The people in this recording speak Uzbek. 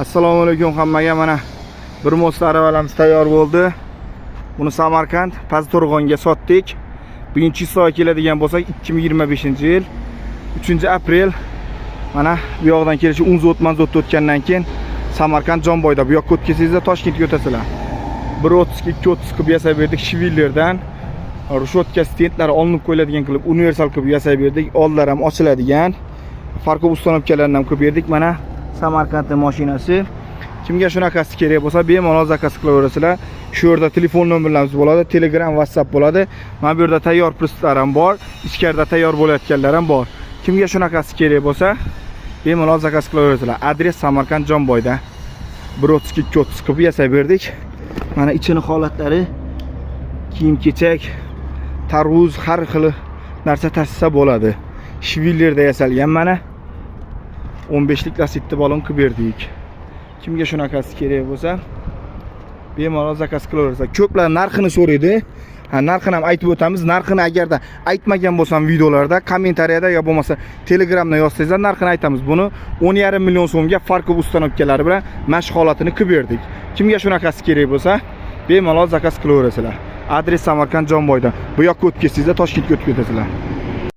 Assalomu alaykum hammaga. Mana bir мост aravalarimiz tayyor bo'ldi. Buni Samarqand Pastto'rg'onga sotdik. Bugun число ga keladigan bo'lsak, 2025-yil 3-aprel. Mana bu yoqdan kelishi Unzot Manzotda o'tgandan keyin Samarqand Jomboyda, bu yoqqa o'tkazsangizlar, Toshkentga o'tasizlar. 1.32, 2.30 qilib yasab berdik швеллер dan. Решётка, stendlari olinib qo'yiladigan qilib, universal qilib yasab berdik. Oldlari ham ochiladigan. Фаркоп установка larini ham qilib berdik. Mana Samarqandning mashinasi. Kimga shunaqasi kerak bo'lsa, bemalol заказ qilaverasizlar. Shu yerda telefon nomerlarimiz bo'ladi, Telegram, WhatsApp bo'ladi. Mana bu yerda tayyor прицеп lar ham bor, ichkarida tayyor bo'layotganlar ham bor. Kimga shunaqasi kerak bo'lsa, bemalol заказ qilaverasizlar. Adres Samarqand Jomboyda. 1.32, 2.30 qilib yasab berdik. Mana ichini holatlari, kiyim kechak, tarvuz, har xil narsa tashisa bo'ladi. Швеллер da yasalgan mana. 15lik Lacetti balon qilib berdik. Kimga shunaqasi kerak bo'lsa, bemalol заказ qilaversa. Ko'plar narxini so'raydi. Ha, narxini ham aytib o'tamiz. Narxini agarda aytmagan bo'lsam videolarda, kommentariyada yo bo'lmasa Telegramda yozsangizlar, narxini aytamiz. Buni 10,5 million so'mga фаркоп установка lari bilan mana shu holatini qilib berdik. Kimga shunaqasi kerak bo'lsa, bemalol заказ qilaverasizlar. Adres Samarqand Jomboyda. Bu yoqqa o'tib ketsangizlar, Toshkentga o'tib ketasizlar.